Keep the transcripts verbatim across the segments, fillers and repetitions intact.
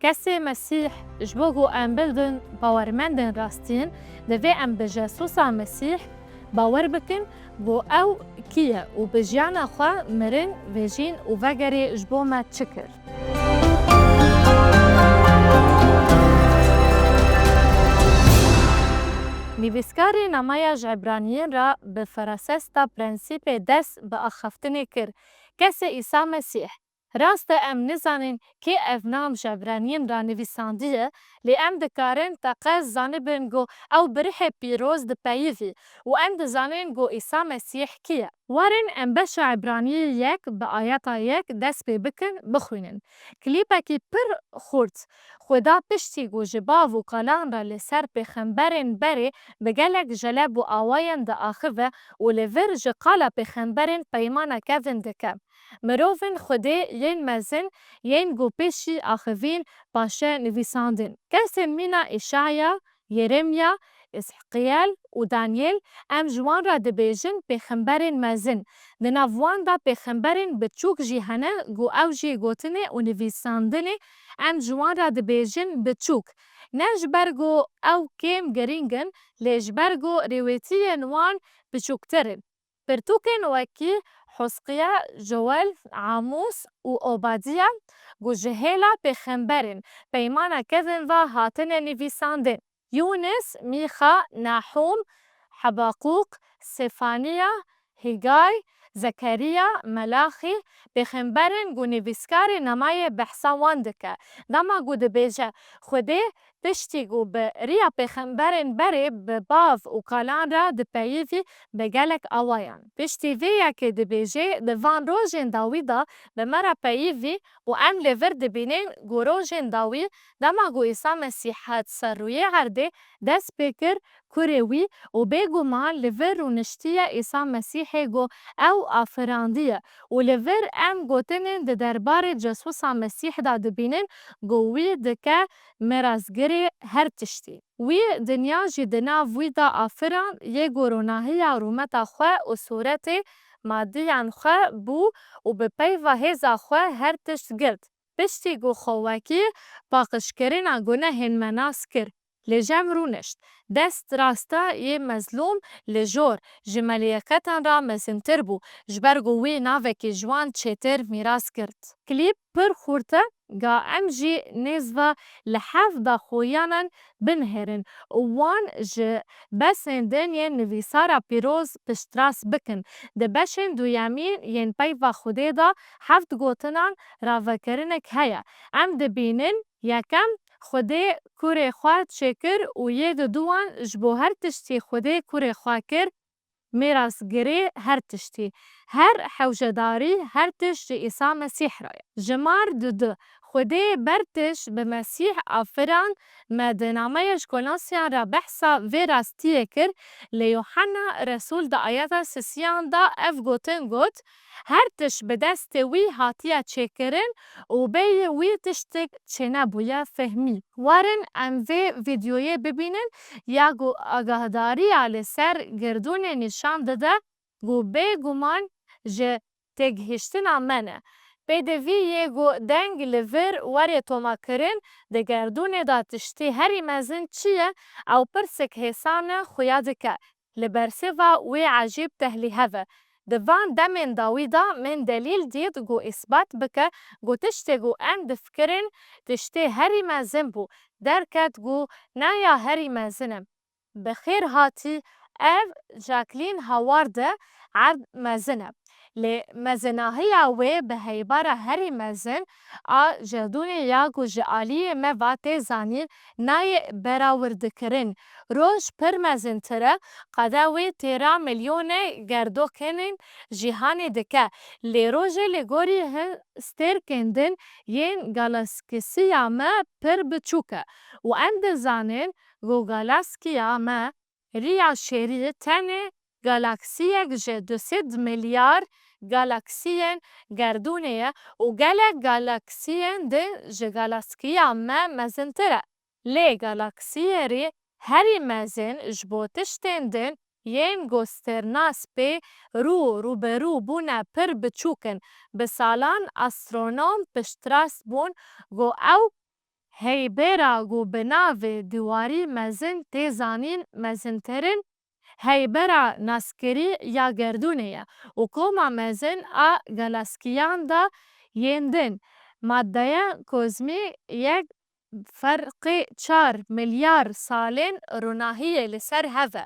Kesê Mesîh, ji bo ku em bibin bawermendên rastîn, divê em bi Jesusa Mesîh bawer bikin ku ew kî ye û bi jiyana xwe mirin, vejîn û vegerê ji bo me çi kir. Nivîskarê nameya ji Ebraniyên re bi ferasesta prensîpê dest bi axaftinê kir. Kesê Îsa Mesîh. Rast e, em nizanin kê ev nam ji Ebraniyên re nivîsandiye, lê em dikarin teqez zanibin ku ew bi Rihê Pîroz dipeyivî û em dizanin ku Îsa Mesîh kî ye. Werin em beşa Ebraniyê yek bi ayeta yek dest pê bikin, bixwînin. Klîpekî pir xurt. Xuda piştî ku ji bav û kalan re li ser pêxemberên berê bi gelek jeleb û awayên diaxive û li vir ji qala pêxemberên peymana kevin dike. Mirovên Xwedê yên mezin yên ku pêşî axivîn paşê nivîsandin. Kesên mîna Îşaya, Yeremya, Îsqiyel û Danyêl, em ji wan re dibêjin pêxemberên mezin. Di nav wan de pêxemberên biçûk jî hene ku ew jî gotinê û nivîsandinê em ji wan re dibêjin biçûk. Ne ji ber ku ew kêm girîng in, lê ji ber ku rêwêtiyên wan biçûktir in. Pirtûkên wekî Hosqiya, Joel, Amûs û Obadiya ku ji hêla pêxemberên peymana kevin ve hatine nivîsandin. Yûnis, Mîxa, Nahûm, Hebaqûq, Sefaniya, Hîgay, Zekeriya, Melaxî, pêxemberên ku nivîskarê namayê behsa wan dike. Dema ku dibêje, Xwedê piştî ku bi riya pêxemberên berê bi bav û kalan re dipeyivî bi gelek awayan. Piştî vê yekê dibêje, di van rojên dawî de bi me re peyivî û em li vir dibînin ku rojên dawî dema ku Îsa Mesîh hat ser rûyê erdê, dest pê kir kurê wî û bêguman li vir rûniştiye Îsa Mesîhê ku ew afirandiye û li vir em gotinên di derbarê Cesusa Mesîh de dibînin ku wî dike mirasgirê her tiştî. Wî dinya jî di nav wî de afirand, yê ku ronahiya rûmeta xwe û sûretê madiyan xwe bû û bi peyva hêza xwe her tişt girt. Piştî ku xwe wekî paqijkirina gunehên me nas kir, li cem rûnişt. Dest rasta yê mezlûm li jor ji melêketan re mezintir bû, ji ber ku wî navekî ji wan çêtir mîras girt. Klîp pir xurt e, ga em jî nêz ve li heft daxuyanan binihêrin û wan ji besên din yên nivîsara pîroz piştrast bikin. Di beşên duyemîn yên peyva Xwedê de heft gotinan ravekirinek heye. Em dibînin, yekem, Xwedê kurê xwe çêkir û yê diduwan ji bo her tiştî Xwedê kurê xwe kir, mirasgirê her tiştî, her hewcedarî, her tişt ji Îsa Mesîh re ye. Jimar dudu, Xwedê bertiş bi Mesîh afirand. Me di nameya ji Kolosyan re behsa vê rastiyê kir, lê Yuhanna Resul di ayeta sisiyan de ev gotin got, Her tişt bi destê wî hatiye çêkirin û bêyî wî tiştik çênebûye fehmî. Werin em vê vîdeoyê bibînin, ya ku agahdariya li ser girdûnê nîşan dide ku bêguman ji têgihiştina me ne. Pêdivî yê ku deng li vir were tomakirin, di gerdûnê de tiştê herî mezin çi ye, ew pirsek hêsan e xuya dike. Li bersêva wê ecêb tehlî heve. Di van demên dawî de min delîl dît ku îsbat bike ku tiştê ku em difikirin tiştê herî mezin bû, derket ku ne ya herî mezin e. Bi xêr hatî, ev Jacqueline Haward e, erd mezin e. Lê mezinahiya wê bi heybara herî mezin a gerdûnê ya ku ji aliyê me ve tê zanîn, nayê berawirdikirin. Roj pir mezintir e, qada wê têra milyonê gerdokên cîhanê dike. Lê rojê li gorî hin stêrkên din yên galaksiya me pir biçûk e û em dizanin ku galaksiya me, riya şêrî, tenê galaksiyek ji du sed milyar galaksiyên gerdûnê ye û gelek galaksiyên din ji galaksiya me mezintir e. Lê galaksiyê rê herî mezin ji bo tiştên din yên ku stêrnas pê rû rûberû bûne pir biçûk in. Bi salan astronom piştrast bûn ku ew Heybera ku bi navê dîwarî mezin tê zanîn mezintirin heybera naskirî ya gerdûnê ye û koma mezin a galaskiyan de yên din, maddeya kozmî yek ferqê çar milyar salên ronahiyê li ser hev e.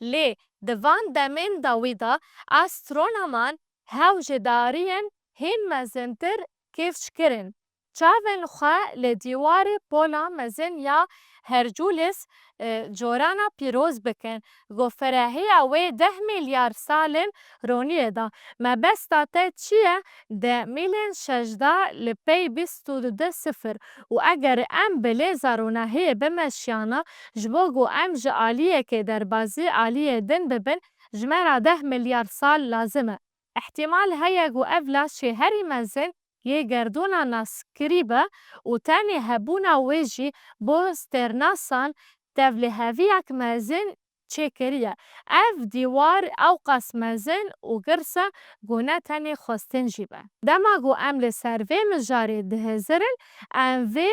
Lê di van demên dawî de astronoman hewcedariyên hîn mezintir kifş kirin. Çavên xwe li dîwarê pola mezin ya Hercules, e, corana pîroz bikin, ku firehiya wê deh milyar salên roniyê de. Mebesta te çi ye? Di mîlên şeş de li pey bîst û du sifir û eger em bi lêza ronahiyê bimeşiyana, ji bo ku em ji aliyekê derbazî aliyê din bibin, ji me re deh milyar sal lazim e. Îhtîmal heye ku ev laşê herî mezin yê gerdûna naskirî be û tenê hebûna wê jî bo stêrnasan tevliheviyek mezin çêkiriye. Ev dîwar ewqas mezin û girs e ku ne tenê xwestin jî be. Dema ku em li ser vê mijarê dihizirin, em vê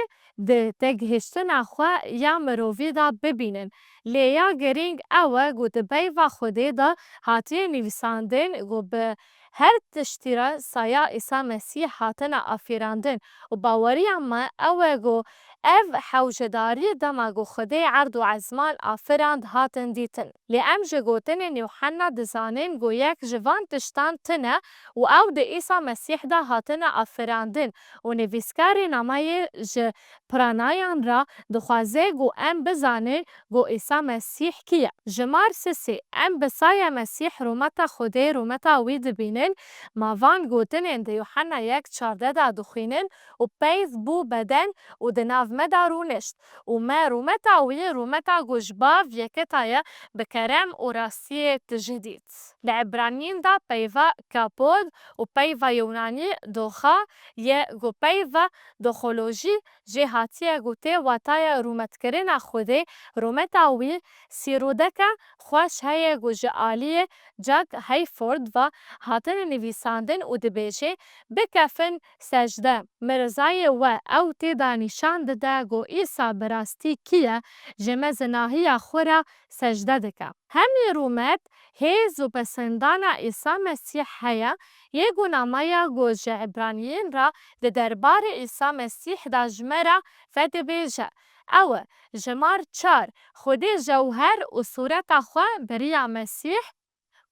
di têgihiştina xwe ya mirovî de bibînin. Lê ya girîng ew e ku di peyva Xwedê de hatiye nivîsandin ku bi her tiştî re saya Îsa Mesîh hatine afirandin û baweriya me ew e ku ev hewcedarî dema ku Xwedê erd û ezman afirand hatin dîtin. Lê em ji gotinên Yûhenna dizanin ku yek ji van tiştan tune û ew di Îsa Mesîh de hatine afirandin û nivîskarê nameyê ji piranayan re dixwaze ku em bizanin ku Îsa Mesîh kî ye. Ji mar sisê em bi saya Mesîh rûmeta Xwedê, rûmeta wî dibînin, ma van gotinên di Yûhenna yek çardeh de dixwînin û peyv bû beden û di nav me de rûnişt û me rûmeta wî, rûmeta ku ji Bav yeketa ye, bi kerem û rastiyê tije dît. Li Ebraniyên de peyva kapod û peyva Yûnanî doxa ye ku peyva doxolojî jê hatiye gotê, wataya rûmetkirina Xwedê, rûmeta wî sîrûdeke xweş heye ku ji aliyê Jack Hayford ve hatine nivîsandin û dibêje, bikefin secde. Mirzayê we ew tê de nîşan dide ku Îsa bi rastî kî ye, ji mezinahiya xwe re secde dike. Hemî rûmet, hêz û pesendana Îsa Mesîh heye, yê ku namaya ku ji Ebraniyên re di derbarê Îsa Mesîh de ji me re vedibêje. Ew e, ji mar çar, Xwedê jewher û sûreta xwe bi riya Mesîh,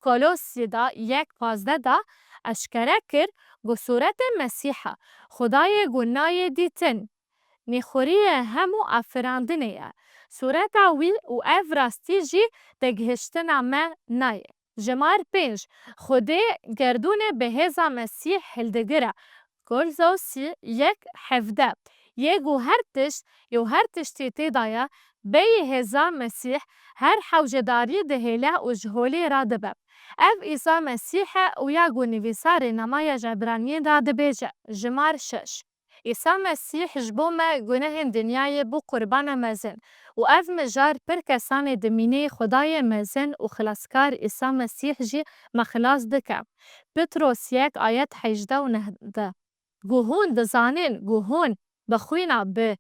Kolosî de yek pazdeh de eşkere kir ku sûretê Mesîh e, Xwedayê ku nayê dîtin, nîxuriyê hemû afirandinê ye. Sûreta wî û ev rastî jî têgihiştina me nayê. Ji mar pênc, Xwedê gerdûnê bi hêza Mesîh hildigire. Kolosî yek hevdeh, yê ku her tişt, yê ku her tiştî tê de ye, bêyî hêza Mesîh her hewcedarî dihêle û ji holê radibe. Ev Îsa Mesîh e û ya ku nivîsarê namaya ji Ebraniyên re dibêje, ji mar şeş. Îsa Mesîh ji bo me gunehên dinyayê bû qurbana mezin û ev mijar pir kesanê dimîne, Xwedayê mezin û xilaskar Îsa Mesîh jî me xilas dike. Petros yek ayet hejdeh û neh de. Ku hûn dizanin ku hûn bi xwîna bi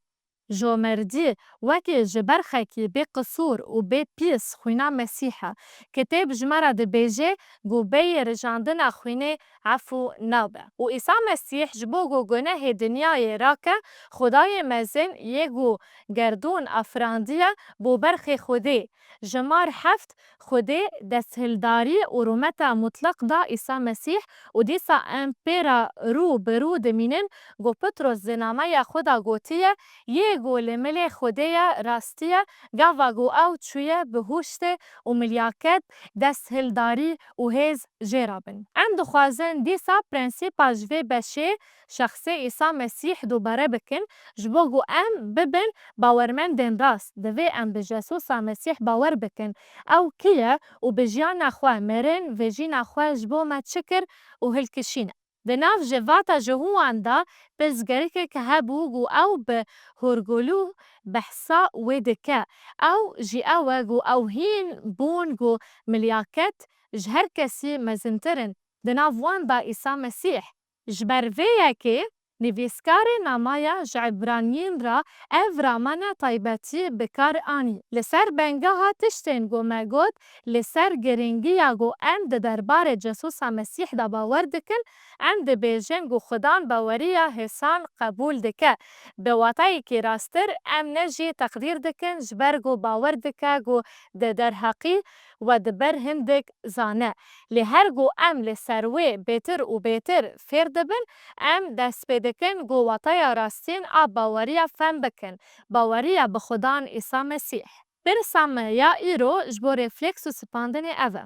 jomerdî wekî ji berxekî bê qisûr û bê pîs xwîna Mesîh e. Kitêb ji me re dibêje ku bêyî rijandina xwînê efû nabe. Û Îsa Mesîh ji bo ku gunehê dinyayê rake, Xwedayê mezin yê ku gerdûn afirandiye bo berxê Xwedê. Ji mar heft, Xwedê desthildarî û rûmeta mutleq da Îsa Mesîh û dîsa em pê re rû bi rû dimînin ku Petros di nameya xwe de gotiye, yê ku li milê Xwedê ye, rastî ye, gava ku ew çûye bihuştê û milyaket, desthildarî û hêz jê re bin. Em dixwazin dîsa prensîpa ji vê beşê şexsê Îsa Mesîh dubare bikin, ji bo ku em bibin bawermendên rast, divê em bi Jesusa Mesîh bawer bikin. Ew kî ye û bi jiyana xwe, mirin, vejîna xwe ji bo me çi kir û hilkişîne? Di nav civata Jihûwan de pirsgirêkek hebû ku ew bi hûrgulû behsa wê dike. Ew jî ew e ku ew hîn bûn ku milyaket ji her kesî mezintir in. Di nav wan de Îsa Mesîh. Ji ber vê yekê Nivîskarê namaya ji Îbraniyên re ev ramana taybetî bi kar anî. Li ser bengeha tiştên ku me got, li ser girîngiya ku em di derbarê Cisûsa Mesîh de bawer dikin, em dibêjin ku Xudan baweriya hêsan qebûl dike. Bi watayekî rasttir, em ne jî teqdîr dikin, ji ber ku bawer dike ku di derheqî we di ber hindik zane. Lê her ku em li ser wê bêtir û bêtir fêr dibin, em dest pê dikin ku wataya rastîn a baweriya fehm bikin, baweriya bi Xudan Îsa Mesîh. Pirsa me ya îro ji bo refleks û sipandinê ev e.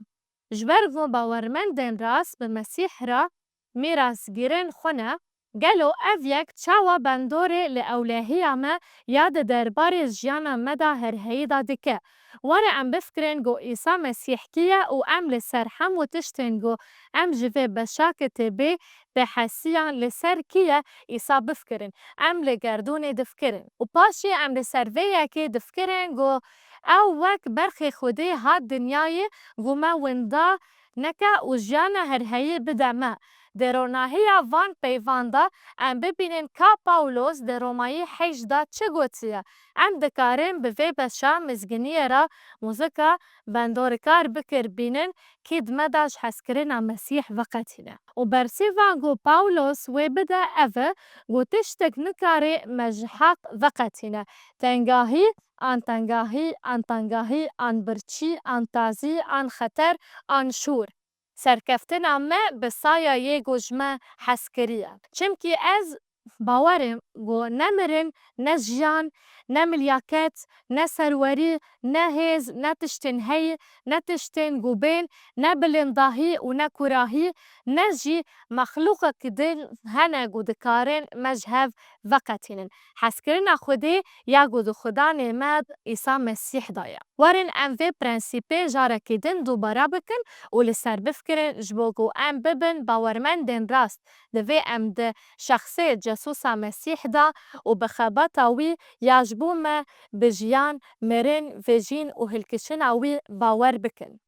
Ji ber ku bawermendên rast bi Mesîh re mîrasgirên xwe ne, gelo ev yek çawa bendorê li ewlehiya me ya di derbarê jiyana me de herheyî de dike? Were em bifikirin ku Îsa Mesîh kî ye û em li ser hemû tiştên ku em ji vê beşa kitêbê dihesiyan li ser kî ye Îsa bifikirin. Em li gerdûnê difikirin. Û paşê em li ser vê yekê difikirin ku ew wek berxê Xwedê hat dinyayê ku me winda neke û jiyana herheyî bide me. Di ronahiya van peyvan de em bibînin ka Pawlos di Romayî heşt de çi gotiye. Em dikarin bi vê beşa mizginiyê re muzika bendorikar bikir bînin kî di me de ji hezkirina Mesîh veqetîne. Û bersîva ku Pawlos wê bide ev e ku tiştek nikare me ji heq veqetîne. Tengahî, an tengahî, an tengahî, an birçî, an tazî, an xeter, an şûr. Serkeftina me bi saya yê ku ji me hez kiriye. Çimkî ez bawer im ku ne mirin, ne jiyan, ne milyaket, ne serwerî, ne hêz, ne tiştên heyî, ne tiştên ku bên, ne bilindahî û ne kurahî, ne jî mexlûqek din hene ku dikarin me ji hev veqetînin. Hezkirina Xwedê ya ku di Xudanê me Îsa Mesîh de ye. Werin em vê prensîpê carekî din dubare bikin û li ser bifikirin ji bo ku em bibin bawermendên rast. Divê em di şexsê Cisûsa Mesîh de û bi xebata wî ya ji bo me bi jiyan, mirin, vejîn û hilkişina wî bawer bikin.